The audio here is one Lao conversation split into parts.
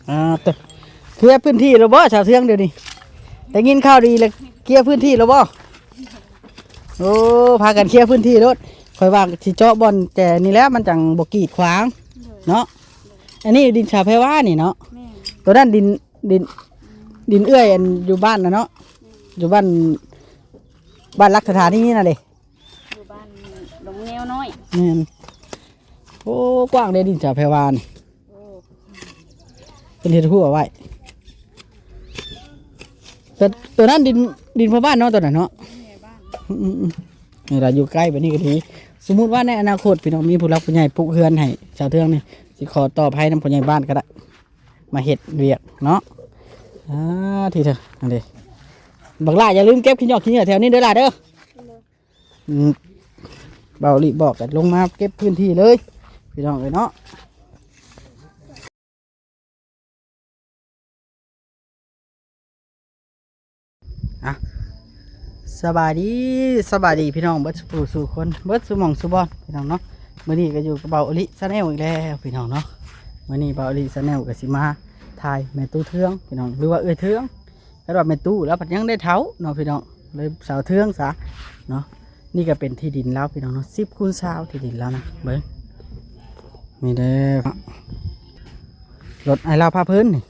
ອ່າ ເຕີ ເຄລຍພື້ນທີ່ແລ້ວບໍ່ ຊາວເທືອງດຽວນີ້? ໄດ້ຍິນຂ່າວດີແລ້ວ ເຄລຍພື້ນທີ່ແລ້ວບໍ່? ໂອ້ ພາກັນເຄລຍພື້ນທີ່ໂລດ. ຂ້ອຍວ່າຊິເຈາະບ່ອນແຈນີ້ແຫຼະ ມັນຈັ່ງບໍ່ກີດຂວາງເນາະ. ອັນນີ້ດິນຊາວແພວານີ້ເນາະ. ແມ່ນ. ໂຕນັ້ນດິນ ດິນ ອືມ ດິນເອື້ອຍອັນຢູ່ບ້ານນະເນາະ. ແມ່ນ. ຢູ່ບ້ານ ບ້ານຫຼັກສະຖານທີ່ນີ້ນະເດ້. ຢູ່ບ້ານດົງແນວນ້ອຍ. ແມ່ນ. ໂອ້ ກວ້າງເດ້ດິນສາວແພວານີ້. ໂອ້ ເພິ່ນເຮັດຮົ້ວໄວ້. ແຕ່ໂຕນັ້ນດິນ ດິນພໍ່ບ້ານເນາະ ໂຕນັ້ນເນາະ. ອືມໆ ນີ້ລະຢູ່ໃກ້ແບບນີ້ກໍດີ. ສົມມຸດວ່າໃນອະນາຄົດ ພີ່ນ້ອງ ມີຜູ້ຫຼັກຜູ້ໃຫຍ່ປຸກເຮືອນໃຫ້ຊາວເທືອງນີ້ ຊິຂໍຕໍ່ໄພນຳຜູ້ໃຫຍ່ບ້ານກໍໄດ້ ມາເຮັດວຽກເນາະ. ອ່າ ທີ່ເທີ ອັນນີ້ ບັກຫຼ້າຢ່າລືມເກັບຂີ້ຫຍ້ອຂີ້ເຫຍື້ອແຖວນີ້ເດີຫຼ້າເດີ. ອືມ ເບົາລິບອກກັນລົງມາເກັບພື້ນທີ່ເລີຍ ພີ່ນ້ອງເອີຍເນາະ. ອ່ະ ສະບາຍດີ ສະບາຍດີພີ່ນ້ອງເບິດສູ່ຜູ້ສູ່ຄົນ ເບິດສູ່ໝ່ອງສູ່ບ່ອນ ພີ່ນ້ອງເນາະ. ມື້ນີ້ກໍຢູ່ກັບເບົາອີລິຊາແນລອີກແລ້ວ ພີ່ນ້ອງເນາະ. ມື້ນີ້ເບົາອີລິຊາແນລກໍຊິມາຖ່າຍແມ່ຕູ້ເທືອງ ພີ່ນ້ອງ ຫຼືວ່າເອື້ອຍເທືອງ. ແຕ່ວ່າແມ່ຕູ້ລາວພັດຍັງໄດ້ເຖົ້າເນາະພີ່ນ້ອງ ເລີຍສາວເທືອງຊະເນາະ. ນີ້ກໍເປັນທີ່ດິນລາວພີ່ນ້ອງເນາະ ສິບຄູນຊາວ ທີ່ດິນລາວນະ. ເບິ່ງ ນີ້ເດ້ ລົດອ້າຍລາວພາເພີນນີ້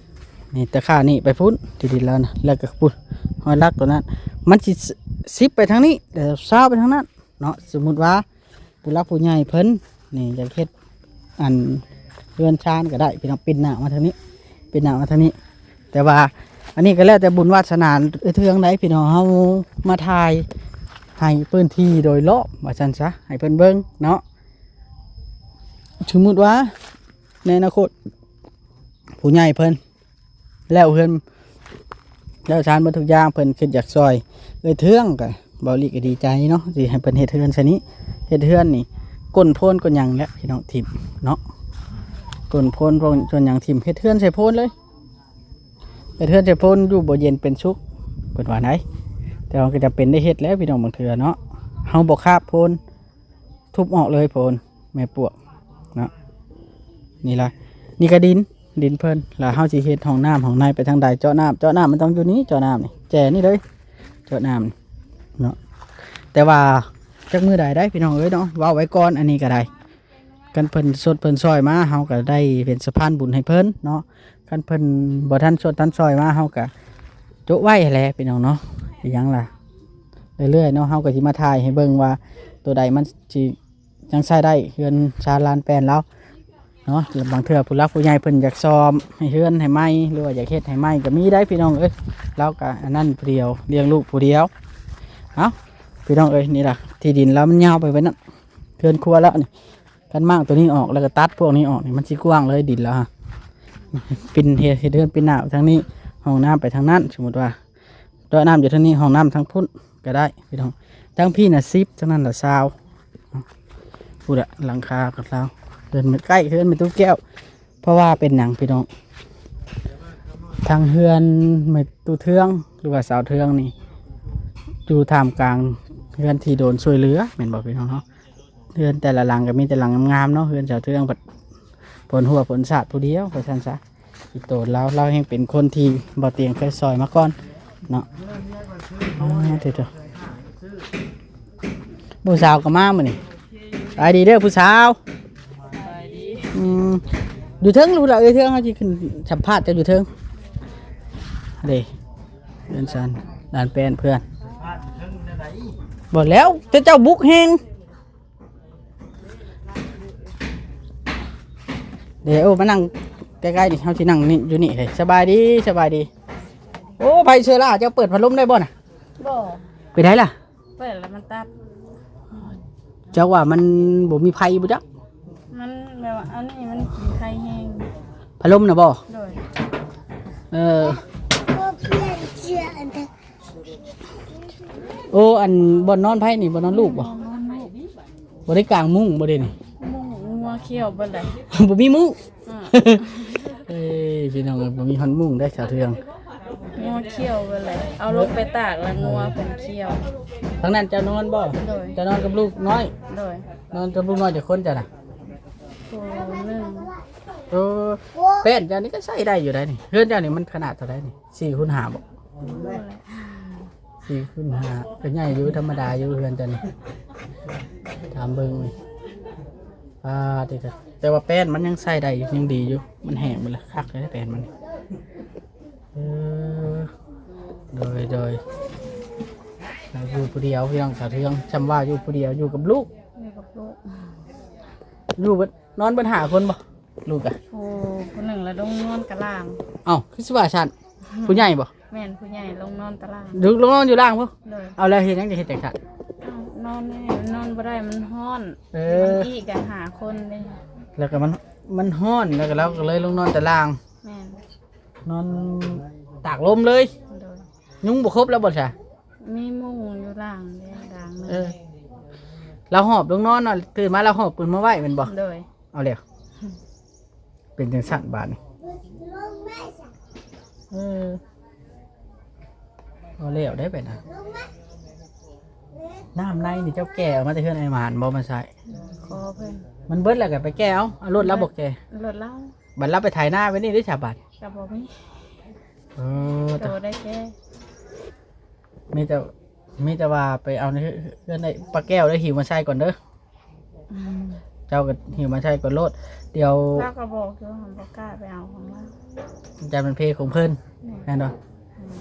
ນີ້ແຕ່ຂ້ານີ້ໄປພຸ້ນ ທີ່ດິນລາວນະ. ແລ້ວກໍພຸ້ນຮອຍຫຼັກຕົວນັ້ນ ມັນຊິສິບໄປທາງນີ້ ແລ້ວຊາວໄປທາງນັ້ນເນາະ. ສົມມຸດວ່າ ຜູ້ຫຼັກຜູ້ໃຫຍ່ເພິ່ນນີ້ຢາກເຮັດອັນເຮືອນຊານກໍໄດ້ພີ່ນ້ອງ ປິ່ນໜ້າມາທາງນີ້ ປິ່ນໜ້າມາທາງນີ້. ແຕ່ວ່າອັນນີ້ກໍແລ້ວແຕ່ບຸນວາດສະໜາເອື້ອຍເທືອງໃດ໋ພີ່ນ້ອງ ເຮົາມາຖ່າຍໃຫ້ພື້ນທີ່ໂດຍລອບວ່າຊັ້ນຊະ ໃຫ້ເພິ່ນເບິ່ງເນາະ. ສົມມຸດວ່າໃນອະນາຄົດຜູ້ໃຫຍ່ເພິ່ນ ແລ້ວເຮືອນ ແລ້ວຊານເບິດທຸກຢ່າງ ເພິ່ນຄິດຢາກຊ່ອຍເອື້ອຍເທືອງ ກໍເບົາລີກໍດີໃຈເນາະ ທີ່ໃຫ້ເພິ່ນເຮັດເຮືອນຊະນີ້. ເຮັດເຮືອນນີ້ ກົ້ນໂພນກົ້ນຫຍັງແຫຼະພີ່ນ້ອງ ຖິ້ມເນາະ ກົ້ນໂພນພວກສ່ວນຫຍັງຖິ້ມ ເຮັດເຮືອນໃສ່ໂພນເລີຍ. ເຮັດເຮືອນໃສ່ໂພນຢູ່ບໍ່ເຢັນເປັນສຸກ ເພິ່ນວ່າໃດ໋. ແຕ່ວ່າກໍຈຳເປັນໄດ້ເຮັດແຫຼະພີ່ນ້ອງ ບາງເທື່ອເນາະ ເຮົາບໍ່ຄາບໂພນ ທຸບອອກເລີຍໂພນແມ່ປວກເນາະ. ນີ້ລະ ນີ້ກະດິນ ດິນເພິ່ນ ລະເຮົາຊິເຮັດຫ້ອງນ້ຳຫ້ອງໃນໄປທາງໃດ ເຈາະນ້ຳ ເຈາະນ້ຳມັນຕ້ອງຢູ່ນີ້ ເຈາະນ້ຳນີ້ ແຈນີ້ເລີຍ ເຈາະນ້ຳນີ້ເນາະ. ແຕ່ວ່າຈັກມື້ໃດໄດ໋ພີ່ນ້ອງເອີຍເນາະ ເວົ້າໄວ້ກ່ອນ ອັນນີ້ກໍໄດ້. ຄັນເພິ່ນຊົດເພິ່ນຊ່ອຍມາ ເຮົາກໍໄດ້ເປັນສະພານບຸນໃຫ້ເພິ່ນເນາະ. ຄັນເພິ່ນບໍ່ທັນຊົດທັນຊ່ອຍມາ ເຮົາກະໂຈະໄວ້ຫັ້ນແຫຼະພີ່ນ້ອງເນາະ. ເປັນຫຍັງລະ ເລື້ອຍໆເນາະ ເຮົາກໍຊິມາຖ່າຍໃຫ້ເບິ່ງວ່າ ໂຕໃດມັນຊິຍັງໃຊ້ໄດ້ ເຮືອນຊານລານແປນລາວເນາະ. ບາງເທື່ອຜູ້ຫຼັກຜູ້ໃຫຍ່ເພິ່ນຢາກສ້ອມໃຫ້ເຮືອນໃຫ້ໃໝ່ ຫຼືວ່າຢາກເຮັດໃຫ້ໃໝ່ກໍມີໄດ໋ພີ່ນ້ອງເອີຍ. ລາວກໍອັນນັ້ນຜູ້ດຽວ ລ້ຽງລູກຜູ້ດຽວ. ເອົ້າ ພີ່ນ້ອງເອີຍ ນີ້ລະ ທີ່ດິນລາວມັນຍາວໄປໄວ້ນັ້ນ ເຮືອນຄົວລາວນີ້. ຄັນມ້າງໂຕນີ້ອອກ ແລ້ວກໍຕັດພວກນີ້ອອກນີ້ ມັນຊິກວ້າງເລີຍດິນລາວ ປິ່ນເຮັດ ເຮັດເຮືອນປິ່ນໜ້າໄປທາງນີ້ ຫ້ອງນ້ຳໄປທາງນັ້ນ. ສົມມຸດວ່າເຈາະນ້ຳຢູ່ທາງນີ້ ຫ້ອງນ້ຳທາງພຸ້ນກໍໄດ້ພີ່ນ້ອງ. ທາງພີ້ນະສິບ ທາງນັ້ນລະຊາວ. ພຸ້ນລະ ຫຼັງຄາກັບລາວ ເຮືອນມັນໃກ້ເຮືອນແມ່ຕູ້ແກ້ວ. ເພາະວ່າເປັນຫຍັງພີ່ນ້ອງ ທາງເຮືອນແມ່ຕູ້ເທືອງ ຫຼືວ່າສາວເທືອງນີ້ ຢູ່ທ່າມກາງເຮືອນທີ່ໂດນຊ່ວຍເຫຼືອ ແມ່ນບໍ່ພີ່ນ້ອງເນາະ? ເຮືອນແຕ່ລະຫຼັງກໍມີແຕ່ຫຼັງງາມໆເນາະ. ເຮືອນສາວເທືອງພັດ ຜົນຫົວຜົນສາດຜູ້ດຽວວ່າຊັ້ນຊະ. ອີໂຕລາວ ລາວແຮ່ງເປັນຄົນທີ່ບໍ່ຕຽງເຄີຍຊ່ອຍມາກ່ອນເນາະ. ອ່າ ເດີໆ ຜູ້ສາວກໍມາມື້ນີ້. ສະບາຍດີເດີຜູ້ສາວ. ອືມ ຢູ່ເທິງພຸ້ນລະ ເອື້ອຍເທືອງ ເຮົາຊິຂຶ້ນສຳພາດເຈົ້າຢູ່ເທິງເດ້. ເພື່ອນຊັ້ນ ຫຼານແປນເພື່ອນ ບໍ່ແລ້ວ ແຕ່ເຈົ້າບຸກແຮງ. ເດ ໂອ້ ມານັ່ງໃກ້ໆນີ້ ເຮົາຊິນັ່ງນີ້ ຢູ່ນີ້ເລີຍ. ສະບາຍດີ ສະບາຍດີ. ໂອ້ ໄພເຊີລາ ເຈົ້າເປີດພັດລົມໄດ້ບໍ່ນະ? ບໍ່. ເປັນໃດລະ? ເປີດແລ້ວມັນຕັດ. ເຈົ້າວ່າມັນບໍ່ມີໄຟບໍ່ຈັກ? ມັນແບບວ່າອັນນີ້ມັນກິນໄຟແຮງ. ພັດລົມນະບໍ່? ໂດຍ. ເອີ ໂອ້ ອັນບ່ອນນອນໃຜນີ້? ບ່ອນນອນລູກບໍ່? ບໍ່ໄດ້ກາງມຸ້ງບໍ່ເດນີ້? ມຸ້ງງົວຂ້ຽວເບິດແລ້ວ. ບໍ່ມີມຸ້ງ. ອືມ ເອີຍ ພີ່ນ້ອງເອີຍ ບໍ່ມີຮອດມຸ້ງໄດ໋ສາວເທືອງ. ງົວຂ້ຽວເບິດແລ້ວ ເອົາລົງໄປຕາກແລ້ວງົວເພິ່ນຂ້ຽວ. ທາງນັ້ນເຈົ້ານອນບໍ່? ໂດຍ. ເຈົ້ານອນກັບລູກນ້ອຍ? ໂດຍ. ນອນກັບລູກນ້ອຍຈັກຄົນເຈົ້ານະ? ຜູ້ໜຶ່ງ. ເອີ ແປ້ນເຈົ້ານີ້ກໍໃຊ້ໄດ້ຢູ່ໄດ໋ນີ້. ເຮືອນເຈົ້ານີ້ມັນຂະໜາດເທົ່າໃດນີ້? ສີ່ຄູນຫ້າບໍ? ສີ່ຄູນຫ້າ ກໍໃຫຍ່ຢູ່ ທຳມະດາຢູ່ເຮືອນເຈົ້ານີ້. ຖາມເບິ່ງນີ້ ອ່າ ແຕ່ວ່າແປ້ນມັນຍັງໃຊ້ໄດ້ຢູ່ ຍັງດີຢູ່ ມັນແຫ້ງໝົດລະ ຄັກເລີຍແປ້ນມັນ. ເອີ ໂດຍ ໂດຍ ຢູ່ຜູ້ດຽວ ພີ່ນ້ອງສາວເທືອງ ຊ່ຳວ່າຢູ່ຜູ້ດຽວ ຢູ່ກັບລູກ ຢູ່ກັບລູກ ຢູ່ເບິດ ນອນເບິດຫ້າຄົນບໍ່? ລູກກະ ໂອ້ ຜູ້ໜຶ່ງລະລົງນອນຕະລ່າງ. ເອົ້າ ຄືຊິວ່າຊັ້ນ? ຜູ້ໃຫຍ່ບໍ່? ແມ່ນ ຜູ້ໃຫຍ່ລົງນອນຕະລ່າງ ລ- ລົງນອນຢູ່ລ່າງພຸ້ນ. ໂດຍ ເອົາ ແລ້ວເຮັດຫຍັງຈຶ່ງເຮັດຈັ່ງຊັ້ນ? ເອົ້າ ນອນນີ້ ນອນບໍ່ໄດ້ ມັນຮ້ອນ. ເອີ ມັນອີກກັນຫ້າຄົນເດ້ ແລ້ວກໍມັນ ມັນຮ້ອນ ແລ້ວກໍລາວກໍເລີຍລົງນອນຕະລ່າງ. ແມ່ນ ນອນຕາກລົມເລີຍ. ໂດຍ ຍຸງບໍ່ຄົບແລ້ວບໍ່ຊະ? ມີມຸ້ງຢູ່ຫຼັງເດ້ ດາງໜຶ່ງ. ເອີ ລາວຫອບລົງນອນເນາະ ຕື່ນມາລາວຫອບປືນມາໄວ້ແມ່ນບໍ່? ໂດຍ ເອົາແລ້ວ ເປັນຈັ່ງຊັ້ນບາດນີ້. ເອີ ເອົາແລ້ວໄດ້ໄປນະ. ນ້ຳໃນນີ້ເຈົ້າແກ່ເອົາມາແຕ່ເຮືອນອ້າຍໝານບໍ່ມາໃຊ້? ຂໍເພິ່ນ ມັນເບິດແລ້ວກໍໄປແກ່ເອົາ. ເອົາ ລົດລາວບໍ່ແກ່? ລົດລາວ. ບັດລາວໄປໄຖນາໄປນີ້ເດ້ຊະບາດ? ກໍບໍ່ມີ. ເອີ ກໍບໍ່ໄດ້ແກ່ ມີແຕ່ ມີແຕ່ວ່າໄປເອົາໃນເຮືອນໄດ້ ປ້າແກ້ວໄດ້ຫິວມາໃສ່ກ່ອນເດີ. ອືມ ເຈົ້າກໍຫິວມາໃສ່ກ່ອນໂລດ ດຽວ ລາວກໍບອກຢູ່ ບໍ່ກ້າໄປເອົາຂອງລາວ ຢ້ານມັນເພຂອງເພິ່ນ. ແມ່ນ ແມ່ນບໍ່? ອືມ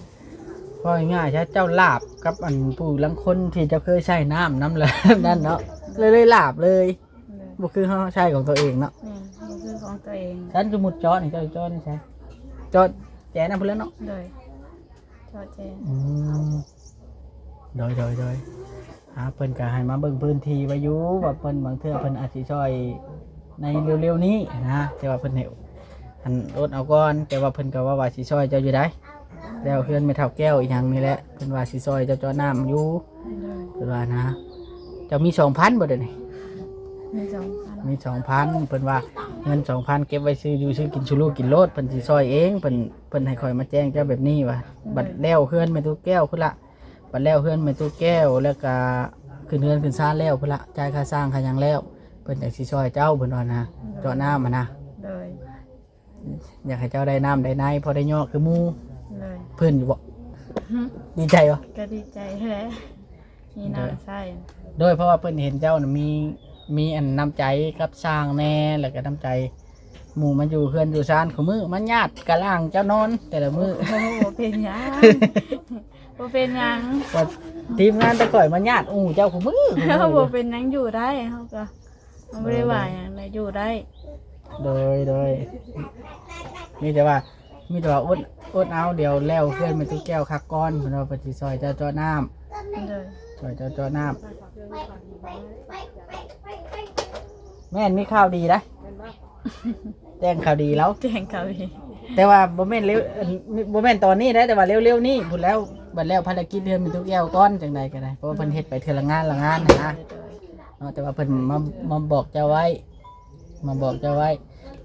ເວົ້າງ່າຍໆຊະ ເຈົ້າລາບກັບອັນຜູ້ລາງຄົນທີ່ເຈົ້າເຄີຍໃຊ້ນ້ຳນຳລະ ນັ້ນເນາະ ເລີຍ ເລີຍລາບເລີຍ. ໂດຍ ບໍ່ຄືເຮົາໃຊ້ຂອງຕົວເອງເນາະ. ແມ່ນ ບໍ່ຄືຂອງຕົວເອງ. ຊັ້ນສົມມຸດເຈາະນີ້ ເຈົ້າເຈາະນີ້ໃສ່ ເຈາະແຈນຳພຸ້ນແຫຼະເນາະ. ໂດຍ ເຈາະແຈນ. ອືມ ໂດຍ ໂດຍ ໂດຍ ອ່າ ເພິ່ນກໍໃຫ້ມາເບິ່ງພື້ນທີ່ໄວ້ຢູ່ ວ່າເພິ່ນ ບາງເທື່ອເພິ່ນອາດຊິຊ່ອຍໃນເລັວໆນີ້ນະ ແຕ່ວ່າເພິ່ນໃຫ້ ອັນ ອົດເອົາກ່ອນ ແຕ່ວ່າເພິ່ນກໍເວົ້າວ່າຊິຊ່ອຍເຈົ້າຢູ່ໃດ໋ ແລ້ວເຮືອນແມ່ເຖົ້າແກ້ວອີຫຍັງນີ້ແຫຼະ ເພິ່ນວ່າຊິຊ່ອຍເຈົ້າເຈາະນ້ຳຢູ່. ໂດຍ ເພິ່ນວ່ານະ ເຈົ້າມີສອງພັນບໍ່ດຽວນີ້? ມີສອງພັນ ມີສອງພັນ ເພິ່ນວ່າເງິນສອງພັນເກັບໄວ້ຊື້ຢູ່ຊື້ກິນສູ່ລູກກິນໂລດ ເພິ່ນຊິຊ່ອຍເອງ ເພິ່ນ ເພິ່ນໃຫ້ຂ້ອຍມາແຈ້ງເຈົ້າແບບນີ້ວ່າ ໂດຍ ບັດແລ້ວເຮືອນແມ່ຕູ້ແກ້ວພຸ້ນລະ ບັດແລ້ວເຮືອນແມ່ຕູ້ແກ້ວ ແລ້ວກະຂຶ້ນເຮືອນຂຶ້ນຊານແລ້ວພຸ້ນລະ ຈ່າຍຄ່າສ້າງຄ່າຫຍັງແລ້ວ ເພິ່ນຈັ່ງຊິຊ່ອຍເຈົ້າ ເພິ່ນວ່ານະ. ໂດຍ ເຈາະນ້ຳຫັ້ນນະ ໂດຍ ຢາກໃຫ້ເຈົ້າໄດ້ນ້ຳໄດ້ໃນ ພໍໄດ້ຍໍ້ຄືໝູ່. ໂດຍ ເພິ່ນຢູ່ບໍ່? ຫຶ ດີໃຈບໍ່? ກໍດີໃຈແຫຼະ ມີນ້ຳໃຊ້. ໂດຍ ເພາະວ່າເພິ່ນເຫັນເຈົ້ານະມີ ມີອັນນ້ຳໃຈກັບຊ່າງແດ່ ແລ້ວກໍນ້ຳໃຈໝູ່ມາຢູ່ເຮືອນຢູ່ຊານ ຄູ່ມື້ມາຍາດກະລ່າງເຈົ້ານອນແຕ່ລະມື້. ໂອ້ ບໍ່ເປັນຫຍັງ ບໍ່ເປັນຫຍັງ ວ່າທີມງານແຕ່ຂ້ອຍມາຍາດອູ່ເຈົ້າຄູ່ມື້ ຄູ່ມື້. ບໍ່ເປັນຫຍັງ ຢູ່ໄດ້ ເຮົາກໍ ເຮົາບໍ່ໄດ້ວ່າຫຍັງນະ ຢູ່ໄດ້. ໂດຍ ໂດຍ ມີແຕ່ວ່າ ມີແຕ່ວ່າອົດ ອົດເອົາ ດຽວແລ້ວເຮືອນແມ່ຕູ້ແກ້ວຄັກກ່ອນ ເພິ່ນວ່າເພິ່ນຊິຊ່ອຍເຈົ້າເຈາະນ້ຳ. ໂດຍ ຊ່ອຍເຈົ້າເຈາະນ້ຳ. ແມ່ນ ມີຂ່າວດີໄດ໋ ແຈ້ງຂ່າວດີແລ້ວ ແຈ້ງຂ່າວດີ ແຕ່ວ່າບໍ່ແມ່ນເລັວ ອັນ ບໍ່ແມ່ນຕອນນີ້ໄດ໋ ແຕ່ວ່າເລັວໆນີ້ພຸ້ນແລ້ວ ບັດແລ້ວພາລະກິດເຮືອນແມ່ຕູ້ແກ້ວກ່ອນ ຈັ່ງໃດກໍໄດ້ ເພາະວ່າເພິ່ນເຮັດໄປເທື່ອລະງານລະງານຫັ້ນນະ. ໂດຍ ໂດຍ ເນາະ ແຕ່ວ່າເພິ່ນມາ ມາບອກເຈົ້າໄວ້ ມາບອກເຈົ້າໄວ້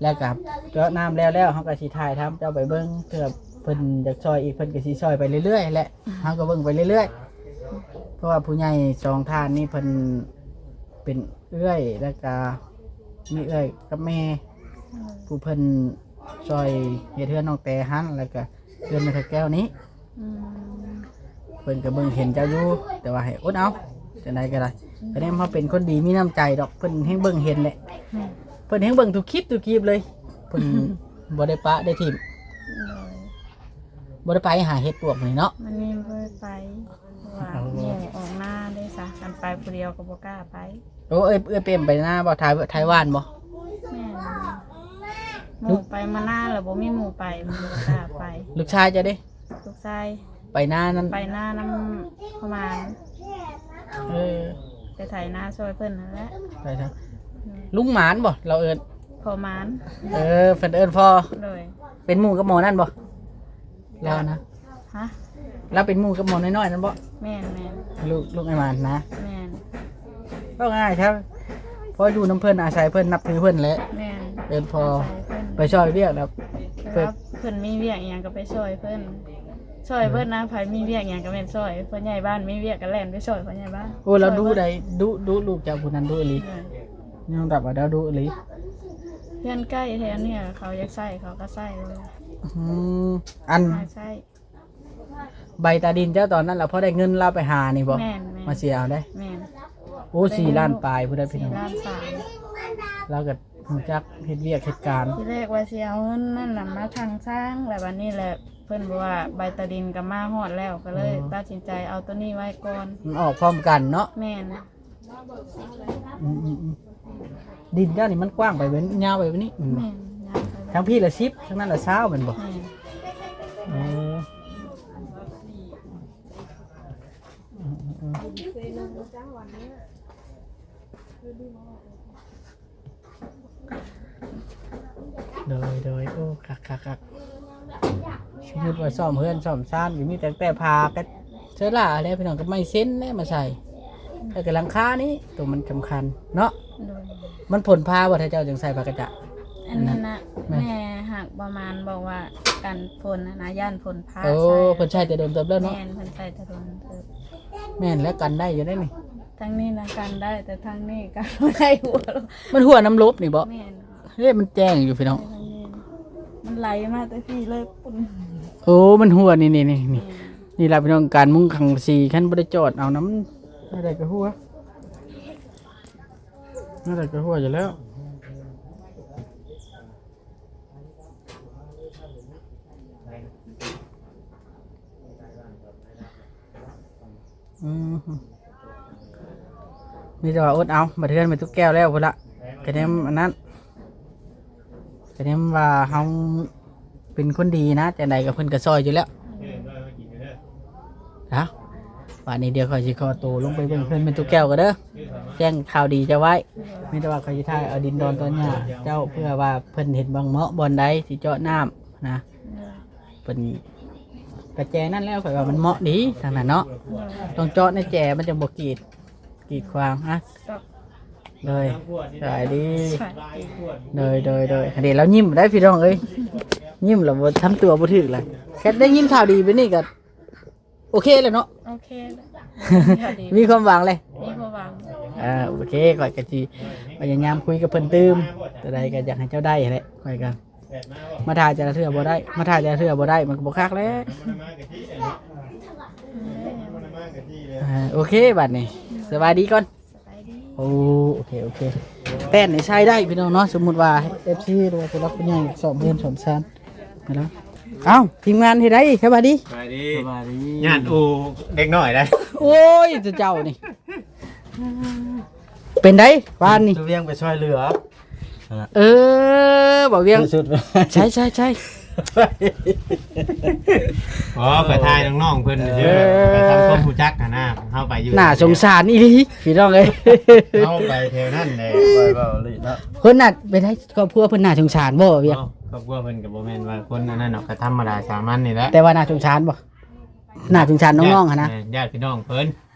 ແລ້ວກໍເຈາະນ້ຳແລ້ວໆ ເຮົາກໍຊິຖ່າຍທຳເຈົ້າໄປເບິ່ງ ເທື່ອເພິ່ນຢາກຊ່ອຍອີກ ເພິ່ນກໍຊິຊ່ອຍໄປເລື້ອຍໆແຫຼະ. ເຮົາກໍເບິ່ງໄປເລື້ອຍໆ ເພາະວ່າຜູ້ໃຫຍ່ສອງທ່ານນີ້ເພິ່ນເປັນເອື້ອຍ ແລ້ວກໍມີເອື້ອຍກັບແມ່ ຜູ້ເພິ່ນຊ່ອຍເຮັດເຮືອນນ້ອງແຕຫັ້ນ ແລ້ວກໍເຮືອນແມ່ເຖົ້າແກ້ວນີ້. ອືມ ເພິ່ນກໍເບິ່ງເຫັນເຈົ້າຢູ່ ແຕ່ວ່າໃຫ້ອົດເອົາ ຈັ່ງໃດກໍໄດ້. ອືມ ຄະແນນເຮົາເປັນຄົນດີມີນ້ຳໃຈດອກ ເພິ່ນແຮ່ງເບິ່ງເຫັນແຫຼະ. ອືມ ເພິ່ນແຮ່ງເບິ່ງທຸກຄລິບ ທຸກຄລິບເລີຍ ເພິ່ນບໍ່ໄດ້ປະໄດ້ຖິ້ມ. ໂດຍ ບໍ່ໄດ້ໄປຫາເຫັດປວກນີ້ເນາະ? ມື້ນີ້ບໍ່ໄດ້ໄປ ເພາະວ່າ ເອີ ໝູ່ອອກນາເດ້ຊະ ຄັນໄປຜູ້ດຽວກໍບໍ່ກ້າໄປ. ໂອ້ ເອື້ອຍ ເອື້ອຍເປມໄປນາບໍ່? ໄຖ ໄຖຫວ່ານບໍ່? ແມ່ນ ໝູ່ໄປມານາແລ້ວ ບໍ່ມີໝູ່ໄປ ມັນບໍ່ກ້າໄປ. ລູກຊາຍເຈົ້າເດ້? ລູກຊາຍໄປນານັ້ນ ໄປນານຳພໍ່ໝານ. ເອີ ໄປໄຖນາຊ່ອຍເພິ່ນຫັ້ນແຫຼະ. ໄປທາງ ອືມ ລຸງໝານບໍ່ລາວເອີ້ນ? ພໍ່ໝານ. ເອີ ເພິ່ນເອີ້ນພໍ່. ໂດຍ ເປັນໝູ່ກັບໝໍນັ້ນບໍ່? ລາວນະ ຮະ? ລາວເປັນໝູ່ກັບໝໍນ້ອຍໆນັ້ນບໍ່? ແມ່ນໆ ລູກ ລູກອ້າຍໝານນະ? ແມ່ນ ເວົ້າງ່າຍຊະ ພໍຢູ່ນຳເພິ່ນ ອາໄສເພິ່ນ ນັບຖືເພິ່ນແຫຼະ. ແມ່ນ ເອີ້ນພໍ່ ອາໄສເພິ່ນ ໄປຊ່ອຍວຽກແລ້ວ ເພິ່ນ ເພິ່ນມີວຽກອີ່ຫຍັງກໍໄປຊ່ອຍເພິ່ນ ຊ່ອຍເພິ່ນນະ. ເອີ ໃຜມີວຽກຫຍັງກໍແມ່ນຊ່ອຍ ພໍ່ໃຫຍ່ບ້ານມີວຽກກໍແລ່ນໄປຊ່ອຍພໍ່ໃຫຍ່ບ້ານ. ໂອ້ ລາວດຸໄດ໋ ດຸ ດຸ ລູກເຈົ້າຜູ້ນັ້ນດຸອີ່ຫຼີ. ແມ່ນ ຍອມຮັບວ່າລາວດຸອີ່ຫຼີ. ເຮືອນໃກ້ແຖວນີ້ເຂົາຢາກໃຊ້ເຂົາກໍໃຊ້ເລີຍ. ອືມ ອັນ ໃຊ້ ໃບຕາດິນເຈົ້າຕອນນັ້ນລະພໍໄດ້ເງິນລາວໄປຫານີ້ບໍ່? ແມ່ນໆ ມາເສຍເອົາເດ້. ແມ່ນ. ໂອ້ ສີ່ລ້ານປາຍພຸ້ນເດ້ພີ່ນ້ອງ ສີ່ລ້ານສາມ. ລາວກໍຮູ້ຈັກເຮັດວຽກເຮັດການ. ທີແລກວ່າຊິເອົາເງິນນັ້ນນະມາທັງຊ້າງ ແລ້ວບັດນີ້ແຫຼະ ເພິ່ນບອກວ່າໃບຕາດິນກໍມາຮອດແລ້ວ ກໍເລີຍ ອໍ ຕັດສິນໃຈເອົາໂຕນີ້ໄວ້ກ່ອນ. ມັນອອກພ້ອມກັນເນາະ. ແມ່ນ. ອືມໆໆ ດິນເຈົ້ານີ້ມັນກວ້າງໄປເປັນ ຍາວໄປແບບນີ້ແມ່ນບໍ່? ແມ່ນ ຍາວໄປ ທາງພີ້ລະສິບ ທາງນັ້ນລະຊາວແມ່ນບໍ່? ແມ່ນ. ໂອ້ ອືມໆໆ ໂດຍໆ ໂອ້ ຄັກໆໆ. ສົມມຸດວ່າສ້ອມເຮືອນສ້ອມຊານກໍມີແຕ່ ແຕ່ຜ້າກັບເຊື້ອລາແຫຼະພີ່ນ້ອງ ກັບໄມ້ເຊັນແຫຼະມາໃສ່ ແລ້ວກໍຫຼັງຄານີ້ ໂຕມັນສຳຄັນເນາະ. ໂດຍ. ມັນຝົນພາບໍ່ ຖ້າເຈົ້າຈັ່ງໃສ່ຜ້າກະຈະ? ອັນນີ້ນະ ແມ່ນ ແມ່ຫາກປະມານບອກວ່າກັນຝົນຫັ້ນນະ ຢ້ານຝົນພາ. ໂອ້ ໃສ່ ເພິ່ນໃຊ້ແຕ່ດົນເຕີບແລ້ວເນາະ. ແມ່ນ ເພິ່ນໃຊ້ແຕ່ດົນເຕີບ. ແມ່ນ ແລ້ວກັນໄດ້ຢູ່ໄດ໋ນີ້. ທາງນີ້ນະກັນໄດ້ ແຕ່ທາງນີ້ກັນບໍ່ໄດ້ ຫົວ ມັນຮົ່ວນ້ຳລົບນີ້ບໍ່? ແມ່ນ. ເຮີ້ຍ ມັນແຈ້ງຢູ່ພີ່ນ້ອງ. ມັນໄຫຼມາແຕ່ພີ້ເລີຍ. ໂອ້ ມັນຮົ່ວ ນີ້ໆໆ ນີ້ ແມ່ນ ນີ້ລະພີ່ນ້ອງ ການມຸງສັງກະສີ ຄັນບໍ່ໄດ້ຈອດເອົານຳ ແນວໃດກໍຮົ່ວ ແນວໃດກໍຮົ່ວຢູ່ແລ້ວ. ອືມ ມີແຕ່ວ່າອົດເອົາ ບັດເຮືອນແມ່ຕຸກແກ້ວແລ້ວພຸ້ນລະ ກະແນມອັນນັ້ນ ກະແນມວ່າເຮົາເປັນຄົນດີນະ ຈັ່ງໃດກໍເພິ່ນກໍຊ່ອຍຢູ່ແລ້ວນະ. ບາດນີ້ດຽວຂ້ອຍຊິຂໍໂຕລົງໄປເບິ່ງເຮືອນແມ່ຕຸກແກ້ວກ່ອນເດີ ແຈ້ງຂ່າວດີເຈົ້າໄວ້. ມີແຕ່ວ່າຂ້ອຍຊິຖ່າຍເອົາດິນດອນຕອນຫຍ້າເຈົ້າ ເພື່ອວ່າເພິ່ນເຫັນວ່າເໝາະບ່ອນໃດຊິເຈາະນ້ຳນະ. ເພິ່ນກະແຈນັ້ນແລ້ວ ຂ້ອຍວ່າມັນເໝາະດີທາງນັ້ນເນາະ. ຕ້ອງເຈາະໃນແຈ ມັນຈັ່ງບໍ່ກີດ ກີດຂວາງ. ອ່ະ ໂດຍ ສະບາຍດີ. ໂດຍ ໂດຍ ໂດຍ. ອັນນີ້ລາວຍິ້ມໄດ໋ພີ່ນ້ອງເອີຍ ຍິ້ມແລ້ວບໍ່ທຳຕົວບໍ່ຖືກລະ. ແຄ່ໄດ້ຍິນຂ່າວດີແບບນີ້ກໍໂອເຄແລ້ວເນາະ. ໂອເຄແລ້ວ ມີຄວາມຫວັງເລີຍ. ມີຄວາມຫວັງ. ເອີ ໂອເຄ ຂ້ອຍກໍຊິພະຍາຍາມຄຸຍກັບເພິ່ນຕື່ມ ຕົວໃດກໍຢາກໃຫ້ເຈົ້າໄດ້ຫັ້ນແຫຼະ ຂ້ອຍກໍ ມາຖ່າຍແຕ່ລະເທື່ອບໍ່ໄດ້ ມາຖ່າຍແຕ່ລະເທື່ອບໍ່ໄດ້ ມັນກໍບໍ່ຄັກແຫຼະ. ເອີ ໂອເຄ ບາດນີ້ ສະບາຍດີກ່ອນ. ໂອ້ ໂອເຄ ໂອເຄ ແປ້ນນີ້ໃຊ້ໄດ້ພີ່ນ້ອງເນາະ. ສົມມຸດວ່າເອັຟຊີ ຫຼືວ່າຜູ້ຫຼັກຜູ້ໃຫຍ່ສ້ອມເຮືອນສ້ອມຊານ ເອົາ ທີມງານເຮັດໄດ້. ສະບາຍດີ ສະບາຍດີ ສະບາຍດີ. ຍາດອູເດັກນ້ອຍໄດ໋. ໂອ້ຍ ເຈົ້ານີ້ ເປັນໃດວານນີ້ ຕົວວຽງໄປຊ່ອຍເຫຼືອ. ເອີ ບໍ່ວຽງ ໃຊ່ໆໆ. ອໍ ໄປຖ່າຍນ້ອງໆເພິ່ນຊື່ໆ ໄປທຳຄວາມຮູ້ຈັກຫັ້ນນະ. ເຮົາໄປຢູ່ ໜ້າສົງສານອີ່ຫຼີພີ່ນ້ອງເອີຍ. ເຮົາໄປແຖວນັ້ນແຫຼະ ເພິ່ນນະ ໄປໄດ້ຄອບຄົວເພິ່ນໜ້າສົງສານບໍ່ວຽງ? ຄອບຄົວເພິ່ນກໍບໍ່ແມ່ນວ່າຄົນອັນນັ້ນດອກ ກໍທຳມະດາສາມັນນີ້ແຫຼະ ແຕ່ວ່າໜ້າສົງສານບໍ່? ໜ້າສົງສານນ້ອງໆຫັ້ນນະ ຍາດພີ່ນ້ອງເພິ່ນ.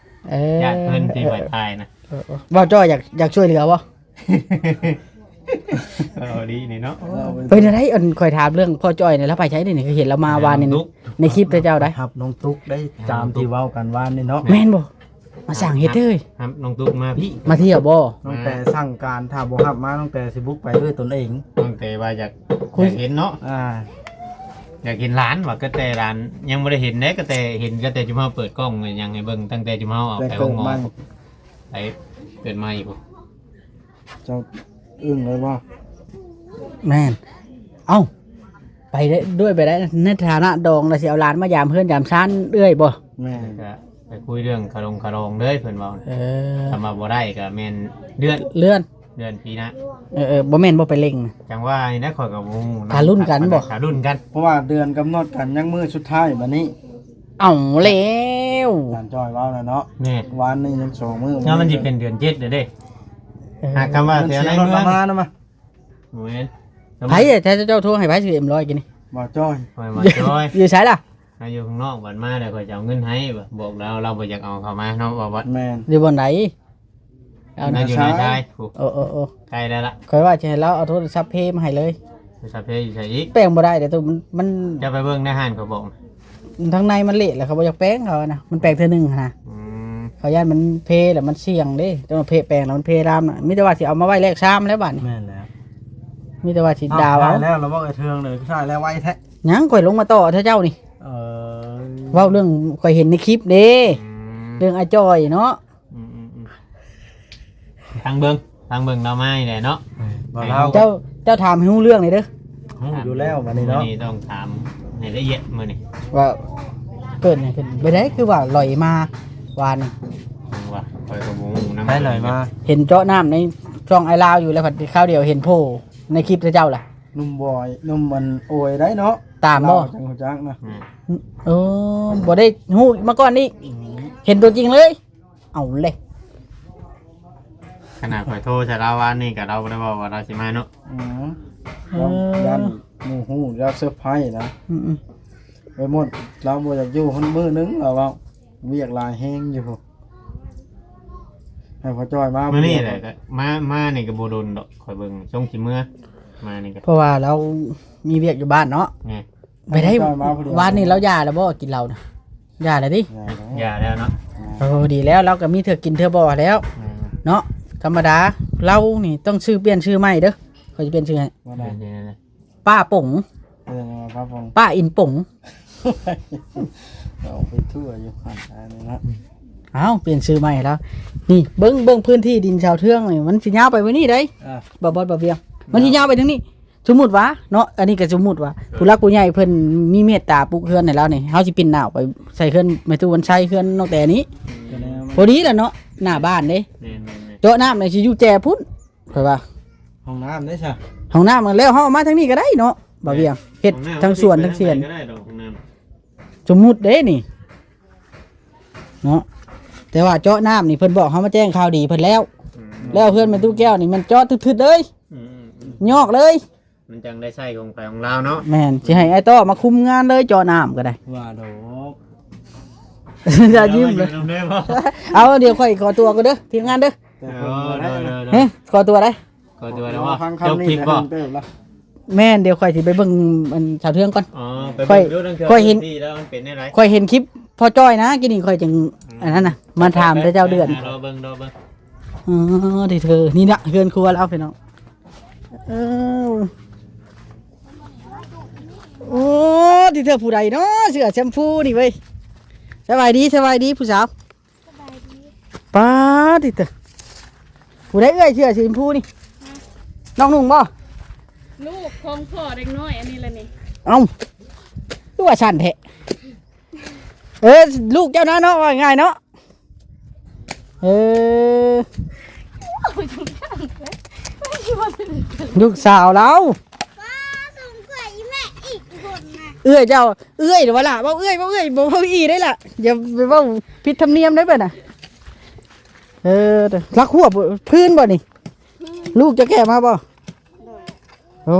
ເອີ ຍາດເພິ່ນທີ່ໄປຖ່າຍນະ. ເອີ ເວົ້າຈ້ອຍ ຢາກ ຢາກຊ່ວຍເຫຼືອບໍ່? ເອີ ດີນີ້ເນາະ. ເປັນຈັ່ງໃດ ອັນ ຂ້ອຍຖາມເລື່ອງພໍ່ຈ້ອຍນີ້ ລາວໄປໃສນີ້? ຄືເຫັນລາວມາວານນີ້ໃນຄລິບເຈົ້າໄດ໋. ຮັບນ້ອງຕຸກໄດ້ ຕາມທີ່ເວົ້າກັນວານນີ້ເນາະ. ແມ່ນບໍ່? ມາສ້າງເຮັດເດີ. ຮັບນ້ອງຕຸກມາພີ້ ມາທ່ຽວບໍ່? ນ້ອງແຕສັ່ງການ ຖ້າບໍ່ຮັບມາ ນ້ອງແຕຊິບຸກໄປດ້ວຍຕົນເອງ. ນ້ອງແຕວ່າຢາກ ຢາກເຫັນເນາະ. ອ່າ ຢາກເຫັນຫຼານວ່າ ກໍແຕ່ຫຼານຍັງບໍ່ໄດ້ເຫັນເດ້ ກໍແຕ່ເຫັນ ກໍແຕ່ຈຸມເຮົາເປີດກ້ອງຫຍັງໃຫ້ເບິ່ງ ຕັ້ງແຕ່ຈຸມເຮົາອອກໄປໂຮງໝໍ ໄປເກີດໃໝ່ພຸ້ນ. ເຈົ້າອຶ້ງເລີຍບໍ່? ແມ່ນ. ເອົ້າ ໄປໄດ້ ດ້ວຍໄປໄດ້ ໃນຖານະດອງ ແລ້ວຊິເອົາຫຼານມາຢາມເຮືອນຢາມຊານເອື້ອຍບໍ່? ແມ່ນ. ກະໄປຄຸຍເລື່ອງຄາລົງຄາລອງເລີຍ ເພິ່ນເວົ້າ. ເອີ ຄັນວ່າບໍ່ໄດ້ກະແມ່ນເລື່ອນ ເລື່ອນ ເລື່ອນປີໜ້າ. ເອີໆ ບໍ່ແມ່ນບໍ່ໄປເລັ່ງນະ. ຈັ່ງວ່ານີ້ນະ ຂ້ອຍກໍບໍ່ຮູ້ນຳ. ຖ້າລຸ້ນກັນບໍ່? ຖ້າລຸ້ນກັນ ເພາະວ່າເດືອນກຳນົດກັນຍັງມື້ສຸດທ້າຍບັດນີ້. ເອົາແລ້ວ ທ່ານຈ້ອຍເວົ້ານະເນາະ. ແມ່ນ. ວານນີ້ຍັງສອງມື້ ແລ້ວມັນຊິເປັນເດືອນເຈັດເດ້. ເອີ ຫາກຄຳວ່າແຖວໃນເມືອງ ມານຳມາ. ບໍ່ແມ່ນ. ໃຜແທ້ເຈົ້າໂທໃຫ້ໃຜ ສິບເອັມຮ້ອຍ ກິນນີ້? ບໍ່ຈ້ອຍ. ຂ້ອຍບໍ່ຈ້ອຍ. ຢູ່ໃສລະ? ເຮົາຢູ່ຂ້າງນອກ ບັດມາແລ້ວຂ້ອຍຈະເອົາເງິນໃຫ້. ບອກລາວ ລາວບໍ່ຢາກເອົາເຂົ້າມາເນາະ ບໍ່ ບໍ່. ແມ່ນ. ຢູ່ບ່ອນໃດ? ເອົານະ ຢູ່ນາຊາຍ. ໂອ້ ໂອ້ ໂອ້ ໃກ້ແລ້ວລະ. ຂ້ອຍວ່າຈະໃຫ້ລາວເອົາໂທລະສັບເພມາໃຫ້ເລີຍ. ໂທລະສັບເພຢູ່ໃສອີກ? ແປງບໍ່ໄດ້ເດ້ ໂຕມັນ ມັນ ເຈົ້າໄປເບິ່ງໃນຮ້ານເຂົາບອກ. ທາງໃນມັນເລະແລ້ວ ເຂົາບໍ່ຢາກແປງເຂົານະ. ມັນແປງເທື່ອໜຶ່ງຫັ້ນນະ. ອືມ. ເຂົາຢ້ານມັນເພແລ້ວມັນສ່ຽງເດ້. ຕ້ອງເພ ແປງແລ້ວມັນເພລາມນະ. ມີແຕ່ວ່າຊິເອົາມາໄວ້ແລກຊາມແລ້ວບາດນີ້. ແມ່ນແລ້ວ. ມີແຕ່ວ່າຊິດາວເອົາ. ຖ່າຍແລ້ວລະບໍ່ ເອີ ເທື່ອງເລີຍ ຖ່າຍແລ້ວໄວແທ້. ຍັງ ຂ້ອຍລົງມາຕໍ່ເທື່ອເຈົ້ານີ້. ເອີ ເວົ້າເລື່ອງຂ້ອຍເຫັນໃນຄລິບເດ້. ອືມ ເລື່ອງອ້າຍຈ້ອຍເນາະ. ອືມໆໆ ທາງເບິ່ງ ທາງເບິ່ງເນາະ ມານີ້ແຫຼະເນາະ. ເອີ ເຈົ້າ ເຈົ້າຖາມໃຫ້ຮູ້ເລື່ອງເລີຍເດີ. ຮູ້ຢູ່ແລ້ວບັດນີ້ເນາະ ມື້ນີ້ຕ້ອງຖາມໃຫ້ລະອຽດມື້ນີ້ ວ່າເກີດຫຍັງຂຶ້ນ ໄປໄດ້ຄືວ່າລອຍມາວານນີ້. ວ່າຂ້ອຍກໍບໍ່ຮູ້ນຳ ໃຜລອຍມາ. ເຫັນເຈາະນ້ຳໃນຊ່ອງອ້າຍລາວຢູ່ ແລ້ວພັດຄາວດຽວເຫັນໂພໃນຄລິບເຈົ້າລະ. ໜຸ່ມບອຍ ໜຸ່ມມັນໂອຍໄດ້ເນາະ ຕາມບໍ່ ລາວຈັ່ງຮູ້ຈັກນະ. ອືມ ເອີ ບໍ່ໄດ້ຮູ້ມາກ່ອນນີ້. ອືມ ເຫັນຕົວຈິງເລີຍ. ເອົາເລີຍ ຂະໜາດຂ້ອຍໂທໃສ່ລາວວານນີ້ກໍລາວບໍ່ໄດ້ເວົ້າວ່າລາວຊິມາເນາະ. ອືມ ເອີ ຢ້ານໝູ່ຮູ້ລາວເຊີໄພຣສ໌ນະ. ອືມໆ ໄປໝົດ ລາວບໍ່ຢາກຢູ່ຫັ້ນມື້ໜຶ່ງ ລາວເວົ້າ ວຽກຫຼາຍແຮງຢູ່. ໃຫ້ພໍ່ຈ້ອຍມາ ມື້ນີ້ແຫຼະ ມາ ມານີ້ກໍບໍ່ດົນດອກ ຂ້ອຍເບິ່ງຊົງຊິເມືອ ມານີ້ກໍ ເພາະວ່າລາວມີວຽກຢູ່ບ້ານເນາະ. ແມ່ນ ໄປໄດ້ ວານນີ້ລາວຢ່າແລ້ວບໍ່ ກິນເຫຼົ້ານະ? ຢ່າແລ້ວຕິ? ຢ່າແລ້ວ ຢ່າແລ້ວເນາະ. ໂອ້ ດີແລ້ວ ລາວກໍມີເທື່ອກິນເທື່ອບໍ່ແລ້ວ. ແມ່ນ ເນາະ ທຳມະດາ. ລາວນີ້ຕ້ອງຊື່ ປ່ຽນຊື່ໃໝ່ເດີ ຂ້ອຍຊິປ່ຽນຊື່ໃຫ້. ວ່າໄດ້ ເປັນຈັ່ງໃດ? ປ້າປົງ. ເອີ ປ້າປົງ ປ້າອິນປົງ. ເອົາໄປທົ່ວຢູ່ຫັ້ນ ອັນນີ້ເນາະ. ເອົ້າ ປ່ຽນຊື່ໃໝ່ໃຫ້ລາວ. ນີ້ ເບິ່ງ ເບິ່ງພື້ນທີ່ດິນຊາວເທືອງນີ້ ມັນຊິຍາວໄປມື້ນີ້ໄດ໋. ອ່າ ບໍ່ ບໍ່ ບໍ່ວຽງ ມັນຊິຍາວໄປທາງນີ້. ສົມມຸດວ່າເນາະ ອັນນີ້ກໍສົມມຸດວ່າ ເອີ ຜູ້ຫຼັກຜູ້ໃຫຍ່ເພິ່ນມີເມດຕາປຸກເຮືອນໃຫ້ລາວນີ້ ເຮົາຊິປິ່ນໜ້າອອກໄປໃສ່ເຮືອນແມ່ຕູ້ວັນໄຊ ເຮືອນນ້ອງແຕນີ້. ອືມ ພໍດີແຫຼະເນາະ ໜ້າບ້ານເດ້. ແມ່ນໆໆ ເຈາະນ້ຳນີ້ຊິຢູ່ແຈພຸ້ນ ຂ້ອຍວ່າ. ຫ້ອງນ້ຳເດ້ຊະ? ຫ້ອງນ້ຳແລ້ວເຮົາເອົາມາທາງນີ້ກໍໄດ້ເນາະ ບ່າວວຽງ. ເຮັດທັງສວນທັງສວນ ຫ້ອງນ້ຳກໍໄດ້ດອກ ຫ້ອງນ້ຳ. ສົມມຸດເດ້ນີ້ເນາະ ແຕ່ວ່າເຈາະນ້ຳນີ້ເພິ່ນບອກເຮົາມາແຈ້ງຂ່າວດີເພິ່ນແລ້ວ. ອືມ ແລ້ວເຮືອນແມ່ຕູ້ແກ້ວນີ້ມັນເຈາະທຶດໆເລີຍ. ອືມໆໆ ຍອກເລີຍ. ມັນຈັ່ງໄດ້ໃຊ້ຂອງໃຜຂອງລາວເນາະ. ແມ່ນ ຊິໃຫ້ອ້າຍຕໍ່ມາຄຸມງານເລີຍ ເຈາະນ້ຳກໍໄດ້. ວ່າດອກ ຢ່າຍິ້ມເລີຍ. ເອົາ ດຽວຂ້ອຍຂໍຕົວກ່ອນເດີ ທີມງານເດີ. ເອີ ໂດຍໆໆ ເຮີ ຂໍຕົວໄດ໋. ຂໍຕົວໄດ້ບໍ່? ເຈົ້າຜິດບໍ່? ແມ່ນ ດຽວຂ້ອຍຊິໄປເບິ່ງອັນສາວເທືອງກ່ອນ. ອໍ ໄປເບິ່ງດູ ຂ້ອຍເຫັນ ຂ້ອຍເຫັນຄລິບພໍ່ຈ້ອຍນະ ກີ້ນີ້ຂ້ອຍຈຶ່ງ ອືມ ອັນນັ້ນນະ ມາຖາມແຕ່ເຈົ້າເດືອນ. ລໍເບິ່ງ ລໍເບິ່ງ. ອໍ ທີ່ເທີ ນີ້ນະ ເຮືອນຄົວລາວ ພີ່ນ້ອງ. ເອີ ໂອ້ ທີ່ເທີ ຜູ້ໃດເນາະ ເສື້ອແຊມພູນີ້ເວີຍ. ສະບາຍດີ ສະບາຍດີຜູ້ສາວ. ສະບາຍດີ. ປາດ ທີ່ເທີ ຜູ້ໃດເອື້ອຍເສື້ອສີຊຳພູນີ້? ຮະ? ນ້ອງນຸ່ງບໍ່? ລູກຂອງພໍ່ເດັກນ້ອຍອັນນີ້ລະນີ້. ເອົ້າ ຄືວ່າສັ້ນແທ້? ເອີ ລູກເຈົ້ານະເນາະ ວ່າງ່າຍເນາະ. ເອີ ລູກສາວລາວ. ປ້າ ສົ່ງເອື້ອຍອີແມ່ອີກຄົນນະ. ເອື້ອຍເຈົ້າ ເອື້ອຍ ຫຼືວ່າຫຼ້າ ເວົ້າເອື້ອຍ ເວົ້າເອື້ອຍ ບໍ່ເວົ້າອີໄດ້ລະ. ຢ່າໄປເວົ້າຜິດທຳນຽມໄດ້ເບິດນະ. ເອີ ລັກຮວບພື້ນບໍ່ນີ້? ພື້ນ. ລູກເຈົ້າແກ້ມາບໍ່? ໂດຍ. ໂອ້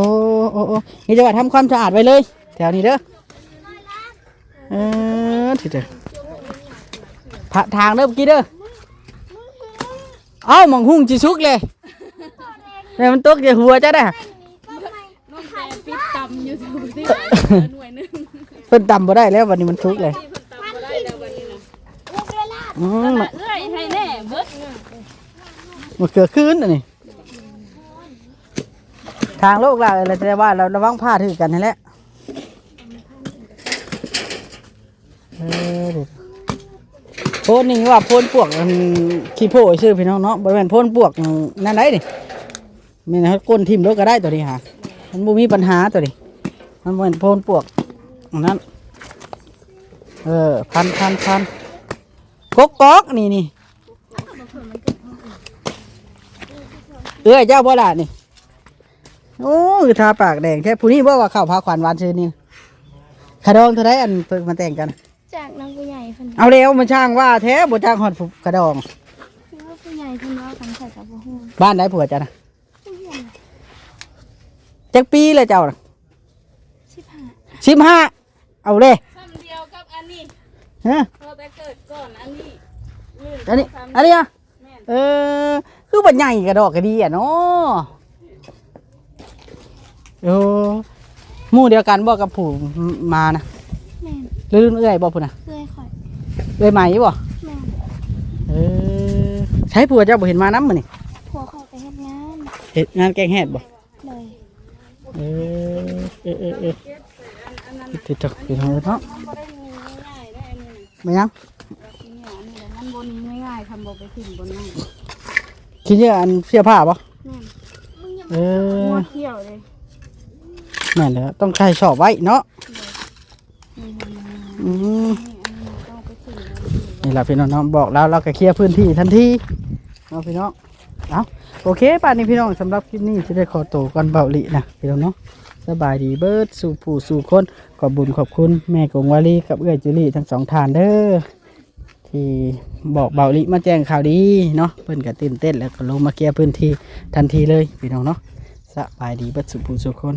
ໂອ້ ໂອ້ ມີແຕ່ວ່າທຳຄວາມສະອາດໄວ້ເລີຍ ແຖວນີ້ເດີ. ເອີ ທີ່ເດີ ພະທາງເດີ ກີ້ເດີ. ເອົ້າ ໝາກຫຸ່ງຊິສຸກເລີຍ ແມ່ນມັນຕົກໃສ່ຫົວເຈົ້າໄດ໋. ນ້ອງແຕນປິດຕຳຢູ່ ໜ່ວຍໜຶ່ງ. ເພິ່ນຕຳບໍ່ໄດ້ແລ້ວ ບັດນີ້ມັນສຸກເລີຍ. ເພິ່ນຕຳບໍ່ໄດ້ແລ້ວບັດນີ້ນະ. ອືມ ເອື້ອຍໃຫ້ແນ່ເບິດ. ມະເຂືອຄືນອັນນີ້ ທາງໂລກລາວແຫຼະ ແຕ່ວ່າລະວັງພາຖືກກັນຫັ້ນແຫຼະ. ເອີ ໂພນນີ້ວ່າໂພນປວກອັນຂີ້ໂພຊື່ພີ່ນ້ອງເນາະ ບໍ່ແມ່ນໂພນປວກນັ້ນໃດ໋ນີ້. ແມ່ນເຮົາກົ້ນຖິ້ມໂລດກໍໄດ້ຕົວນີ້ຫາ ມັນບໍ່ມີບັນຫາຕົວນີ້. ມັນບໍ່ແມ່ນໂພນປວກອັນນັ້ນ. ເອີ ພັນໆໆ ກົກກອກນີ້ ນີ້ ເອື້ອຍເຈົ້າບໍ່ລະນີ້? ໂອ້ຍ ທາປາກແດງແທ້. ຜູ້ນີ້ບໍ່ວ່າເຂົ້າພາຂວັນວານຊືນນີ້? ຄ່າດອງເທົ່າໃດ ອັນເພິ່ນມາແຕ່ງກັນ? ຈາກນຳຜູ້ໃຫຍ່ເພິ່ນ. ເອົາແລ້ວ ມັນຊ່າງວ່າແທ້ ບໍ່ຈ້າງຮອດຜູ້ ຄ່າດອງ. ຄືວ່າຜູ້ໃຫຍ່ເພິ່ນເວົ້າກັນ ຂ້ອຍກໍບໍ່ຮູ້. ບ້ານໃດຜົວເຈົ້ານະ? ຈັກປີແລ້ວເຈົ້ານະ? ສິບຫ້າ. ສິບຫ້າ. ເອົາເດ້ ສ່ຳດຽວກັບອັນນີ້. ຮະ? ພໍແຕ່ເກີດກ່ອນອັນນີ້. ອັນນີ້ ອັນນີ້ອະ? ແມ່ນ. ເອີ ຄືວ່າໃຫຍ່ກະດອກກະເດຍເນາະ. ໂອ້ ໝູ່ດຽວກັນບໍ່ກັບຜູ້ມານະ? ແມ່ນ. ຫຼືລຸ້ນເອື້ອຍບໍ່ພຸ້ນນະ? ເອື້ອຍຂ້ອຍ. ເອື້ອຍໃໝ່ບໍ່? ແມ່ນ. ເອີ ໃສຜົວເຈົ້າບໍ່ເຫັນມານຳມື້ນີ້? ຜົວຂ້ອຍໄປເຮັດງານ. ເຮັດງານແກງແຮດບໍ່? ໂດຍ. ເອີ ເອີ ເອີ ເອີ ເກັບໃສ່ອັນ ອັນນັ້ນ ຕິດ ຕິດ ຕິດ ພີ່ນ້ອງເນາະ ມັນບໍ່ໄດ້ໜີງ່າຍໆເດ້ ອັນນີ້ນະ ແມ່ນຫຍັງ? ດອກຂີ້ເຫຍື້ອອັນນີ້ນະ ມັນບໍ່ໜີງ່າຍໆ ຄັນບໍ່ໄປຖິ້ມບ່ອນນັ້ນ ຂີ້ເຫຍື້ອອັນເສື້ອຜ້າບໍ່? ແມ່ນ ເອີ ງົວຂຽວເດ້ ແມ່ນແລ້ວ ຕ້ອງໃສ່ສອບໄວ້ເນາະ ໂດຍ ອືມ ນີ້ລະພີ່ນ້ອງເນາະ ບອກລາວ ລາວກໍເຄຍພື້ນທີ່ທັນທີເນາະພີ່ນ້ອງ. ເອົາ ໂອເຄ ບາດນີ້ພີ່ນ້ອງ ສຳລັບຄລິບນີ້ຊິໄດ້ຂໍໂຕກ່ອນ ເບົາອີ່ຫຼີນະພີ່ນ້ອງເນາະ. ສະບາຍດີເບິດສູ່ຜູ້ສູ່ຄົນ ຂອບບຸນຂອບຄຸນແມ່ກົງວາລີກັບເອື້ອຍຈູລີທັງສອງທ່ານເດີ ທີ່ບອກເບົາອີ່ຫຼີມາແຈ້ງຂ່າວດີເນາະ ເພິ່ນກໍຕື່ນເຕັ້ນ ແລ້ວກໍລົງມາເຄຍພື້ນທີ່ທັນທີເລີຍພີ່ນ້ອງເນາະ. ສະບາຍດີເບິດສູ່ຜູ້ສູ່ຄົນ.